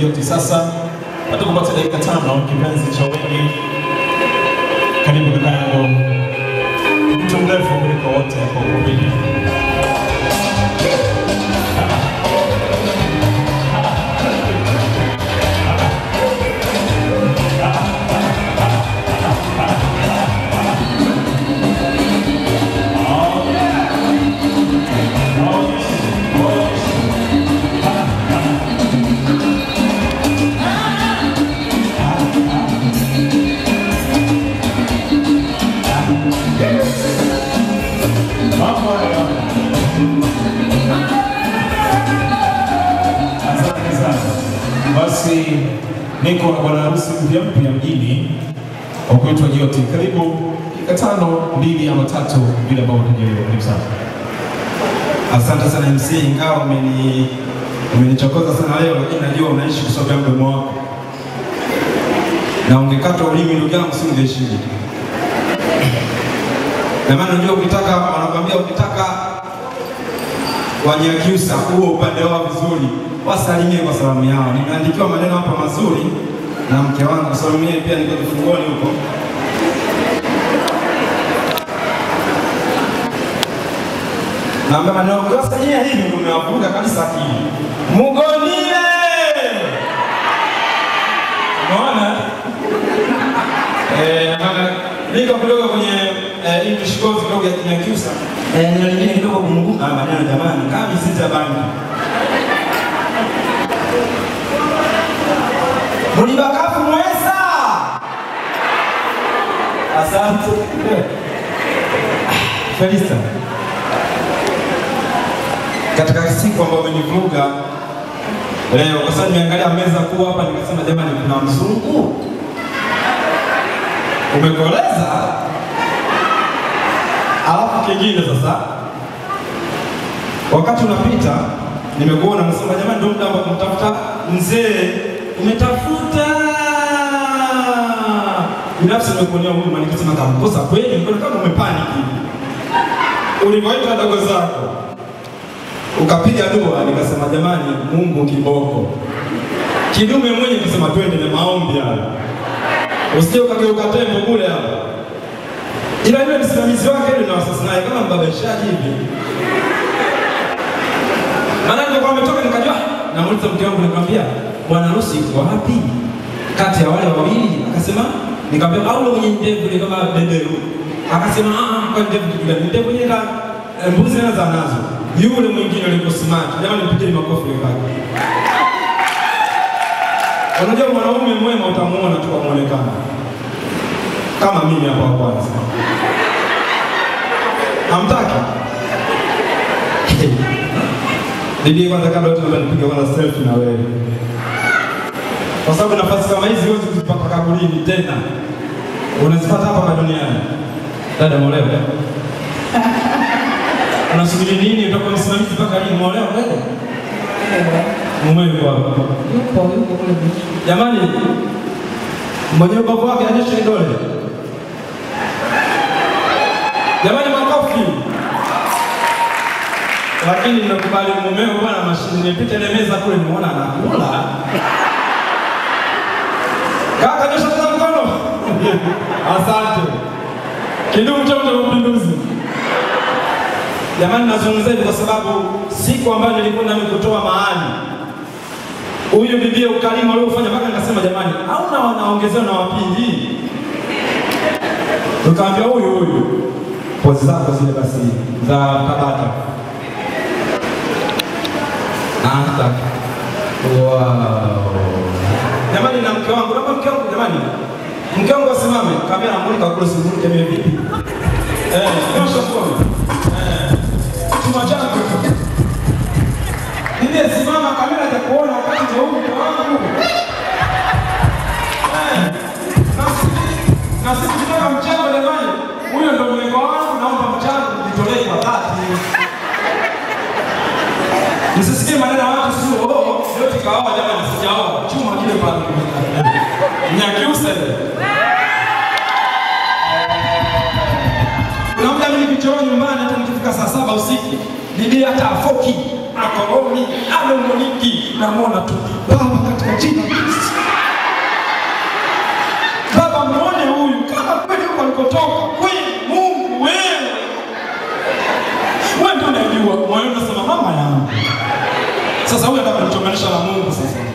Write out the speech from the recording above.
Yote sasa atakupata dakika 5 kipenzi cha wengi. Karibu kaka yangu, mtu mrefu kuliko wote hapo ukumbini. Basi niko na bwana harusi mpya mpya mjini wa kuitwa Joti. Karibu dakika 5, 2 ama 3 bila ambao utajaliwa. Karibu sana. Asante sana MC, ingawa umenichokoza sana leo, lakini najua unaishi kusogea mdomo wako. Na ungekata ulimi ndugu yangu usingeishi. Na maana unajua ukitaka, wanakuambia ukitaka Wanyakyusa huo upande wao vizuri, wasalimie kwa salamu yao. Nimeandikiwa maneno hapa mazuri na mke wangu, salimie pia, niko kifungoni huko. Naomba maneno kwa salimia hivi umewavuruga kabisa akili. Mugonie! Unaona? Niko kidogo kwenye English course kidogo ya Kinyakyusa. Neno lingine kidogo kumguka maneno jamani, kama mizizi ya bangi. Mulibakafu mwesa. Asante. Felista. Katika siku ambayo umenivuruga leo, kwa sababu nimeangalia meza kuu hapa nikasema jamani kuna mzungu. Umekoleza. Alafu kingine sasa, wakati unapita nimekuona nasema jamani ndio muda wa kumtafuta mzee. Umetafuta. Binafsi nimekuonea huruma nikasema kamkosa kweli, mbona kama umepanic hivi. Ulivoita dogo zako ukapiga dua, nikasema jamani Mungu kiboko. Kidume mwenye kusema twende na maombi haya. Usije ukageuka tembo kule hapa. Ila yule msimamizi wake yule na wasasi naye kama mbabeshaji hivi. Maana nilikuwa nimetoka nikajua, namuuliza mke wangu nikamwambia, bwana harusi yuko wapi? Kati ya wale wawili akasema, nikamwambia au yule mwenye ndevu ile kama beberu. Akasema kwa ndevu kitu gani? Ndevu yenyewe mbuzi nazo anazo. Yule mwingine alikuwa smart. Jamani mpigeni makofi wenzake. Unajua mwanaume mwema utamuona tu kwa muonekano. Kama mimi hapa kwanza. Hamtaki? Bibi kwanza kabla tu nipige kwanza selfie na wewe. Kwa sababu nafasi kama hizi huwezi kuzipata kaburini tena. Unazipata hapa duniani. Dada molewa. Unasubiri nini? Utakuwa msimamizi mpaka lini? Molewa dada? Mume yuko hapa. Yupo kule. Jamani, mwenye ubavu wake anyoshe kidole. Jamani makofi. Lakini nimekubali mumeo bwana mashine. Nilipita ile meza kule nimeona anakula. Kaka nyosha tena mkono. Asante. Kidumu Chama cha Mapinduzi. Jamani nazungumza hivi kwa sababu siku ambayo nilikwenda mimi kutoa mahali, huyu bibi ukarimu aliofanya mpaka nikasema jamani, au na wanaongezewa na wapili. Nikamwambia huyu pozi zako zile basi za Tabata. Anta. Wow. Jamani na mke wangu, naomba mke wangu jamani. Mke wangu asimame, kamera mulika kule sivunje mimi vipi? Nyosha mkono. Chuma changu. Ndiye simama kamera itakuona wakati ndio mke wangu. Na sisi tunataka mchango jamani. Huyo ndio mlengo wangu, naomba mchango mjitolee kwa dhati. Msisikie maneno ya watu sio oh, yote kaoa jamani, sijaoa. Chuma kile pale. Nyakyusa. Kuna muda mimi nikichora nyumbani hata nikifika saa 7 usiku, bibi hata afoki, akoromi, anongoniki, namuona tu. Baba ulivyotoka kweli Mungu wewe. Wewe ndio unajua, moyo unasema mama yangu. Sasa huyu anataka kunichonganisha na Mungu sasa.